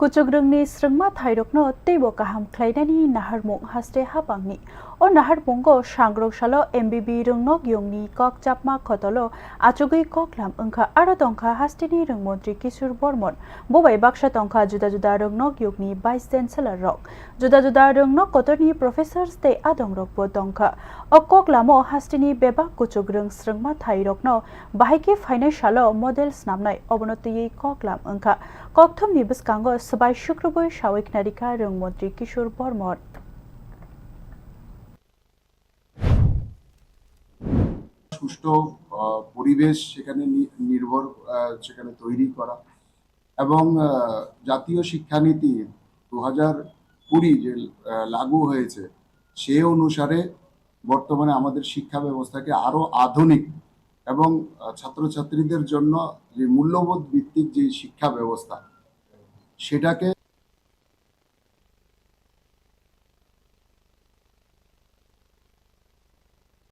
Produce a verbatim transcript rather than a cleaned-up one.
Kuchukrwngni swrwngma thairokno teibo kaham khlainani naharmung haste hapangni. O naharmungo sangrok salo M B B rwngnok yungni kok chapma khotolo achugwi koklam wngkha. Aro tongkha hasteni rwngmontri Kishore Bormon. Bo bai baksa tongkha juda juda rwngnok yungni vice chancellor rok. Juda juda rwngnok kotorni professors tei adongrokbo tongkha. O koklamo hasteni bebak kuchukrwng swrwngma thairokno bahai khe phainai salo model snamnai obono twiwi koklam wngkha. Kokthumni bwskango swbai sukrubwi sawi khnarikha rwngmontri Kishore Bormon. সুষ্ঠু আহ, পরিবেশ সেখানে নি- নির্ভর আহ, সেখানে তৈরি করা এবং আহ, জাতীয় শিক্ষানীতি দু হাজার কুড়ি যে আহ, লাগু হয়েছে, সে অনুসারে বর্তমানে আমাদের শিক্ষা ব্যবস্থাকে আরও আধুনিক এবং আহ, ছাত্রছাত্রীদের জন্য যে মূল্যবোধ ভিত্তিক যে শিক্ষা ব্যবস্থা, সেটাকে